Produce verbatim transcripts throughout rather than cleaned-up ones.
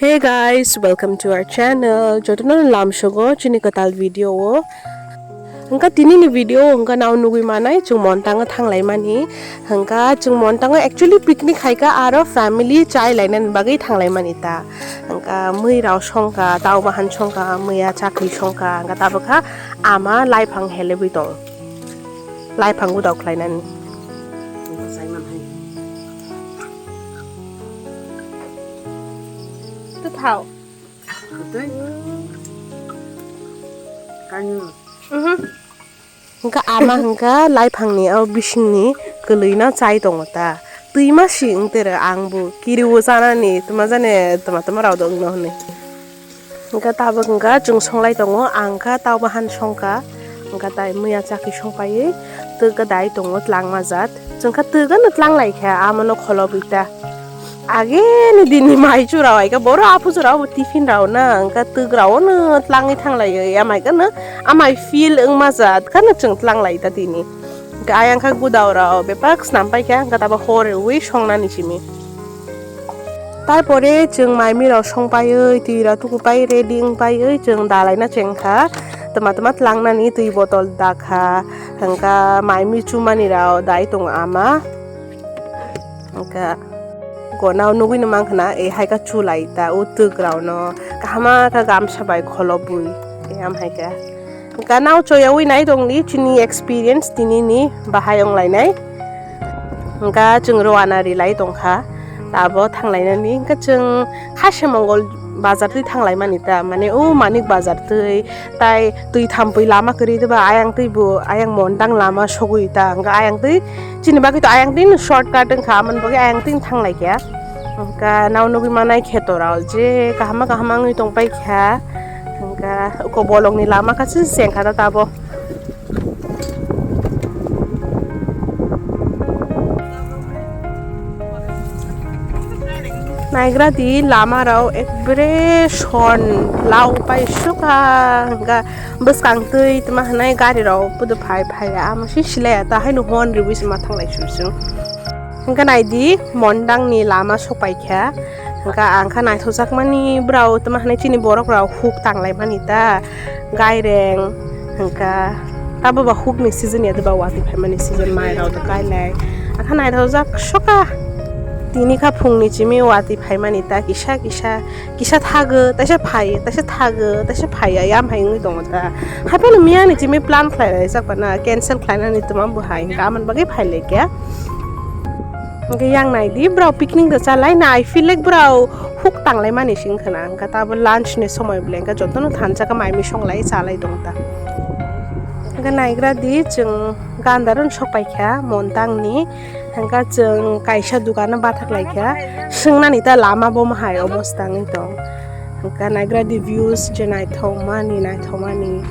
Hey guys, welcome to our channel. Jotono lamsogo chini kwtal video o. Hwnkha tini ni video o hwnkha nao nugwi manai chwng Montango thanglaimani. Hwnkha chwng Montango actually picnic khaikha aro family chai lainani bagwi thanglaimani ta. Hwnkha mwi rao songkha, tau bahan songkha, mwiya chakri songkha, hwnkha tabukha ama laiphang helebwi tong. Laiphang gudao khlainani. Twthao. Tei? Kanyo. Mhm. Hwnkha ama hwnkha laiphangni o bisingni kwlwino chai tongo ta. Twima si wng tere ang bo kiriwo chanani twma jani twma twma rao do wngno hwnwi. Hwnkha tabuk hwnkha chwng songlai tongo, ang kha tau bahan songkha, hwnkha tai mwiya chakri songpaiwi twk dai tongo twlangma jat. Chwng kha twk ano twlang lai kha, amono kholobwi ta. Ageni dinni mai chwrao hai khe boro aphu chwrao bo tiffin rao na, hwnkha twk rao no twlangwi thang lai ya mai khe no, amai feel wngma jat khe no chwng twlang lai ta tini. Hwnkha ayang kha gudao rao bebak snam pai kha, hwnkha tabo hor rwui songnani simi. Tai pore chwng mai mui rao songpaiwi, twi rao tukupai ready wngpaiwi chwng dalaina chengkha, twma twma tlangnani twi botol dakha, hwnkha mai mui chumani rao dai tongo ama. Hwnkha gonao nugwino mankha na, e hai kha chulai ta o twk rao no kahama kha gamsa bai kholobwi, e am hai kha. Hwnkha nao choyawi nai tongdi chini experience tini ni bahai wng lainai. Hwnkha chwng rwana rilai tongkha, tabo thanglainani. Hwnkha chwng Khasi Mongol bazar twi thanglaimani ta, mane o Manik bazar twi. Tai twi thampui lama kwrwi diba, ayang twi bo, ayang Montang lama sogwi ta, hwnkha ayang twi chini bagwi to ayang twi shortcut wngkha, amoni bagwi ayang twi thanglaikha. Hwnkha nao nugwi manai kheto rao je kahama kahama wngwi tongpaikha, hwnkha uko bolongni lama kha se chengkha ta tabo. Naigra di lama rao ekbare son lau pai suka hwnkha bwskang twi tma hwnwi gari rao pudo phai phai ya amo si silai ya ta haino hon ribui se ma thanglai su su hwnkha nai di Montang ni lama sok pai kha hwnkha ang kha naithokjak mani brao tma hwnwi chini borok rao huk tanglai mani ta. Gaireng, hwnkha, tabo ba hukni season ya, diba watwi phaimani season, mai rok kailai. Akha naithokjak soka. Tini kha phungni chimi watwi phaimani ta kisa kisa, kisa thago, taisa phai, taisa thago, taisa phai, ayam hai wngwi tongo ta. Haphano miyani chimi plan khlai laijak bana, cancel khlainani twma bo hai, hwnkha amoni bagwi phai laikya. Hwnkhe yang nai di, brao picnic da chalai na, I feel like brao huk tanglai mani sing khna, hwnkhe tabo lunch ni somoi bwle, hwnkhe jotono thansa khe mai misong lai chalai tong ta. Hwnkhe naigra di, chwng gandaro sok pai kha Montang ni, hwnkhe chwng kaisa dukano bathak lai kha, swngnani ta lama bo hai obosta wngwi tong. Hwnkhe naigra di views je naithok mani, naithok mani.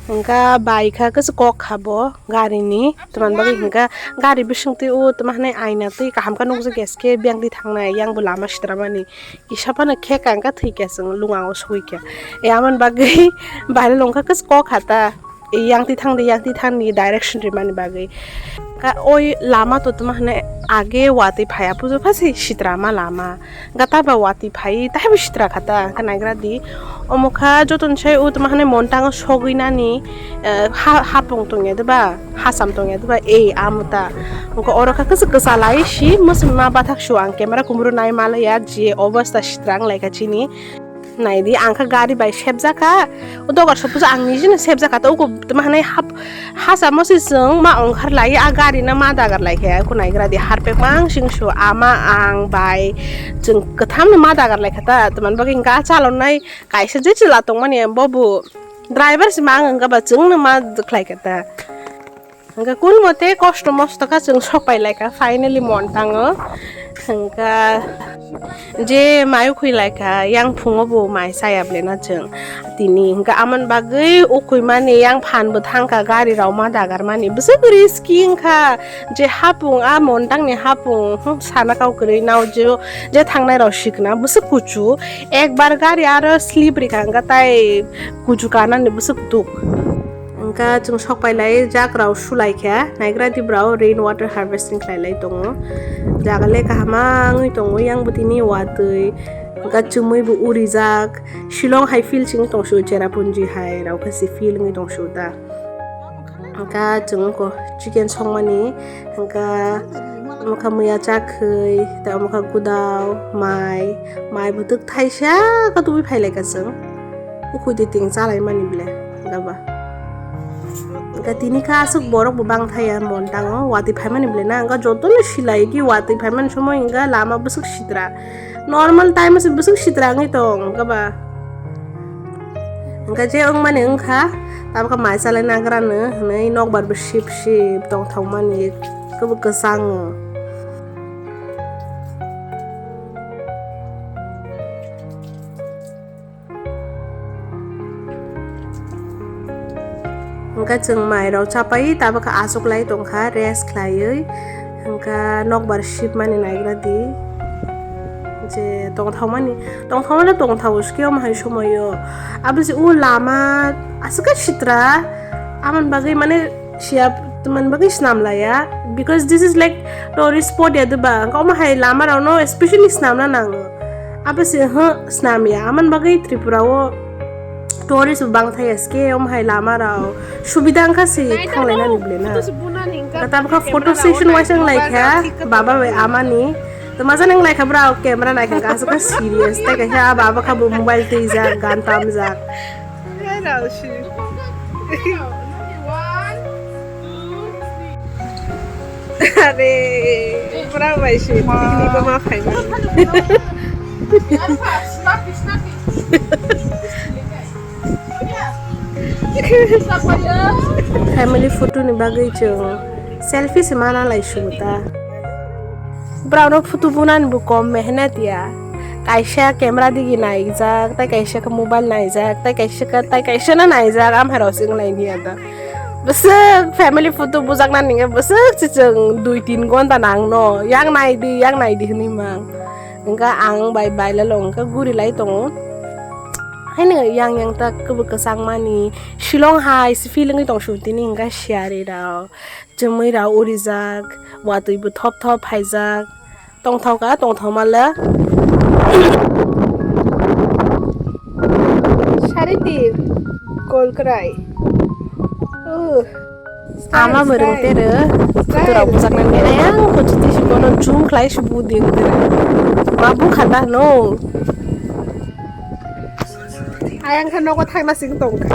Hwnkha bai kha kisa kok kha bo gari ni, tamo bagwi hwnkha gari bising twi o tamo hwnwi aina twi kaham khe nukjakya, S K biyang twi thangnai, yang bo lama sitra mani. Kisa phano khe kang kha thwi kha chwng lung ang o sogwi kha. E amoni bagwi bairok wngkha kis kok kha ta. E yang twi thang di, yang twi thang di direction rimani bagwi. Ka oi lama to tma hwnwi age watwi phaiya pujo phasi sitra ma lama. Gata ba watwi phai taibo sitra kha ta, kha naigra di. Omo kha joto ni sai o tma hwnwi Montang o sogwi nani, eh, ha, hapung tongya de ba. Hasam tongya diba? Ei, amo ta. Wngkha oro kha kisa kwchalai si, mwswk ma bathak su ang camera kumru nai ma laiya, je obosta sitra wng lai kha chini. Nai di, ang kha gari bai sebjak kha. O dogar sophusa ang nijino sebjak kha, to uko tma hwnwi hap-, hasamo se chwng ma ongkhar lai, a gari no ma dagar lai kha, uko naigra di, harpek mang sing su, ama ang bai chwng kwtham no ma dagar lai kha ta, tma bagwi hwnkha chalonai kaisa je chwla tongmani bobo. Driver se mang wngkha ba chwngno ma khlai kha ta. Hwnkhe kun mote kosto mosto kha chwng sok pai lai kha finally Montang o. Hwnkha je mai ukhwi laikha, yang phungo bo mai chaya ble na chwng. Tini hwnkha amoni bagwi ukhwi mani yang phan bo thangkha, gari rok ma dagar mani. Bwswk risky wngkha je hapung, a Montang ni hapung, hmm, sana kau kwrwi nao je, je thangnai rok sikna bwswk kuchu. Ekbar gari aro slip rikha hwnkha tai kuchu kanani bwswk tuk. Hwnkha chwng sok pailai jak rok sulai kha, naigra di brao rain water harvesting khlailai tongo. Jaga le kaham wngwi tongo, yang bwtwi ni watwi, hwnkha chumui bo urijak. Shillong hai feel chwng tong su, Cherrapunji hai rok khe si feel wngwi tong su ta. Hwnkha chwng ko chicken songmani, hwnkha omo kha muya chakhwi, tei omo kha gudao, mai, mai bwtwk thaisa khe tubui phailaikha chwng. Ukhwi twi ting chalaimani ble, hwnkha ba. Hwnkha tini kha aswk borok bo bang thaya Montango, watwi phaimani ble na, hwnkha jotono silai di watwi phaimani somoi hwnkha lama bwswk sitra. Normal time se bwswk sitra wngwi tong, hwnkha ba. Hwnkha je wngmani wngkha, tabukha mai chalai nagrano hwnwi nokbar bo sip sip tongthokmani kwbw kwchango. Hwnkha chwng mai rok chapai tabukha achuklai tongkha rest khlaiwi. Hwnkha nokbar sipmani naigra di. Je tongthokmani, tongthokmani tongthok skhe omo hai somoio. Abo se o lama aswk khe sitra. Amoni bagwi mane siya, tamni bagwi snam laya. Because this is like tourist spot ya diba. Hwnkha omo hai lama rokno especially snamna nango. Abo se, huh, snam ya. Amoni bagwi Tripura o tourist bo bang thaya skhe omo hai lama rok. Subida wngkha se thanglainani ble na. Tabukha photo session waisa wnglaikha baba bai amani. Tama jani wnglaikha bwrao camera naikha aswk kha serious. Tei kaisa ah baba kha bo mobile twijak, gan tamjak. Are, bwrao bai se picnic o ma phaimani. Family photo ni bagwi chwng selfie se mana lai sugo ta. Bwrao no photo bunani bo kom mehnat ya. Kaisa camera digi naijak, tei kaisa khe mobile naijak, tei kaisa khe, tei kaisa no naijak, amhai rok se wng lai ya da. Bwswk family photo bujakna nini bwswk se chwng dui tin gonta nang no, yang nai di, yang nai di hwnwi mang. Hwnkha ang bai bailalo hwnkha guri lai tongo. Haino yang yang ta kwbw kwchang mani, Shillong hai se feeling wngwi tong su tini hwnkha siyari rok, chumui rok urijak, watwi bo thop thop phaijak, tongthok kha tongthok ma le. Sariti, kol kwrai. Uh. Ama murung tere, kutura bujakna nini ayang kuchuti si bono zoom khlai si budi kutura. Ma bukha ta no. Ayang kha nogo thangna sing tongkha.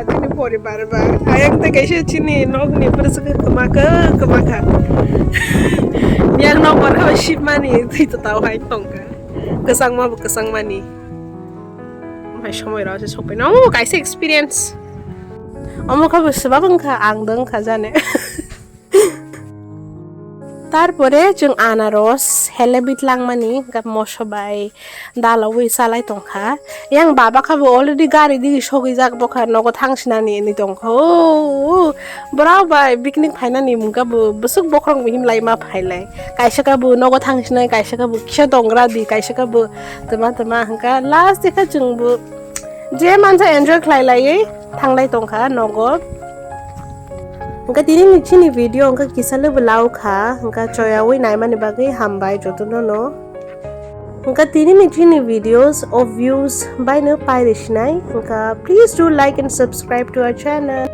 Chini poribar ba. Ayang te kaisa chini nokni pwrwswk kwmakha, kwmakha. Yang nok barkha sipmani twi to tau hai tongkha. Kwchangma bo kwchangmani. Omo hai somoi rok se sokphaino. Omo kaisa experience. Omo kha bo swbak wngkha, ang do wngkha jani. Tarpore chwng anaros helebit langmani, hwnkhe moso bai dalawi chalai tongkha. Yang baba kha bo already gari digi sogwijak, bokha nogo thangsinani hinwi tongkha. O, o, Borok bai picnic phainani hwnkha bo bwswk bokhorok bo himlai ma phailai. Kaisa khe bo nogo thangsinai, kaisa khe bo kisa tongra di, kaisa khe bo twma twma hwnkha. Last khe chwng bo je mansa enjoy khlai laiwi thanglai tongkha nogo. Hwnkha tini ni chini video hwnkha kisa le bo lau kha, hwnkha choyawi naimani bagwi hambai jotono no. Hwnkha tini ni chini videos o views bai no pairi sinai, hwnkha please do like and subscribe to our channel.